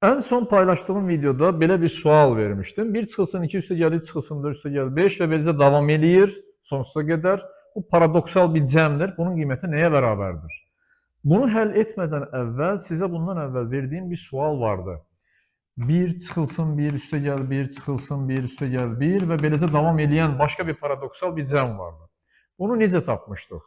Ən son paylaşdığım videoda belə bir sual vermişdim. 1 çıxılsın 2 üstə gəl 3 çıxılsın 4 üstə gəl 5 və beləcə davam eləyir sonsuza qədər. Bu paradoksal bir cəmdir. Bunun qiyməti nəyə bərabərdir? Bunu həll etmədən əvvəl sizə bundan əvvəl verdiyim bir sual vardı. 1 çıxılsın 1 üstə gəl 1 çıxılsın 1 üstə gəl 1 və beləcə davam eləyən başqa bir paradoksal bir cəm vardı. Bunu necə tapmışdıq?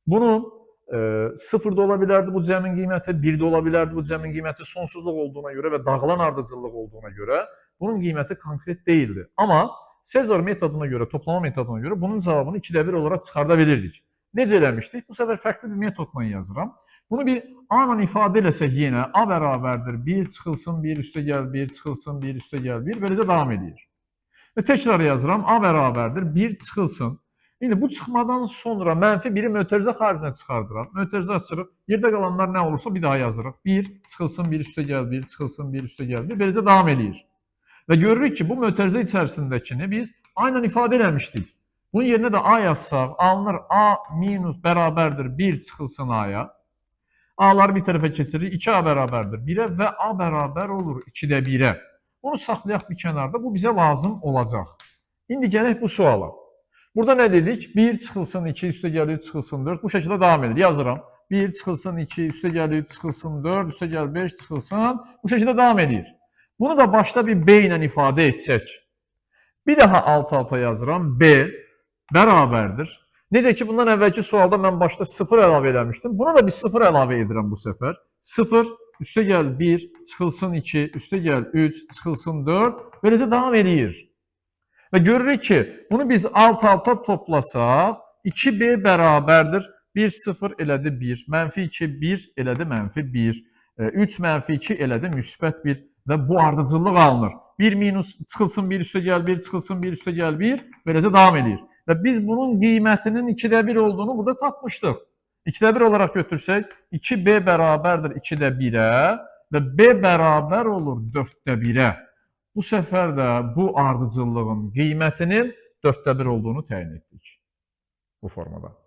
Bunu 0 da ola bilərdi bu cəmin qiyməti, 1 də ola bilərdi bu cəmin qiyməti sonsuzluq olduğuna görə və dağılan ardıcıllıq olduğuna görə bunun qiyməti konkret deyildi. Amma Sezar metoduna görə, toplama metoduna görə bunun cavabını 2-də 1 olaraq çıxarda bilirdik. Necə eləmişdik? Bu səfər fərqli bir metodla yazıram. Bunu bir A ilə ifadə eləsək yenə A bərabərdir 1 çıxılsın 1 üstə gəl 1 çıxılsın 1 üstə gəl 1 beləcə davam edir. Və təkrar yazıram A bərabərdir 1 çıxılsın. İndi bu çıxmadan sonra mənfi 1-i mötərizə xaricinə çıxardıram. Mötərizə açırıq. Yerdə qalanlar nə olursa bir daha yazırıq. 1 çıxılsın 1 üstə gəl 1 çıxılsın 1 üstə gəl 1 beləcə davam eləyir. Və görürük ki, bu mötərizə içərisindəkini biz aynən ifadə eləmişdik. Bunun yerinə də A yazsaq, alınır A minus bərabərdir 1 çıxılsın A-ya. A-ları bir tərəfə keçirik. 2A bərabərdir 1-ə və A bərabər olur 2-də 1-ə. Bunu saxlayaq bir kənarda. Bu bizə lazım olacaq. İndi gələk bu suala. Burada nə dedik? 1 çıxılsın 2, üstə gəl 3 çıxılsın 4. Bu şəkildə davam edir. Yazıram. 1 çıxılsın 2, üstə gəl 3 çıxılsın 4, üstə gəl 5 çıxılsın. Bu şəkildə davam edir. Bunu da başda bir B ilə ifadə etsək. Bir daha alt-alta yazıram. B bərabərdir. Necə ki, bundan əvvəlki sualda mən başda 0 əlavə eləmişdim. Buna da bir 0 əlavə edirəm bu səfər. 0, üstə gəl 1, çıxılsın 2, üstə gəl 3, çıxılsın 4. Beləcə davam eləyir. Və görürük ki, bunu biz alt-alta toplasaq, 2B bərabərdir. 1, 0 elədi 1, mənfi 2, 1 elədi mənfi 1, 3 mənfi 2 elədi müsbət 1 və bu ardıcıllıq alınır. 1 minus çıxılsın 1 üstə gəl 1, çıxılsın 1 üstə gəl 1, beləcə davam edir. Və biz bunun qiymətinin 2-də 1 olduğunu burada tapmışdıq. 2-də 1 olaraq götürsək, 2B bərabərdir 2-də 1-ə və B bərabər olur 4-də 1-ə. Bu səfər də bu ardıcıllığın qiymətinin 4-də 1 olduğunu təyin etdik bu formada.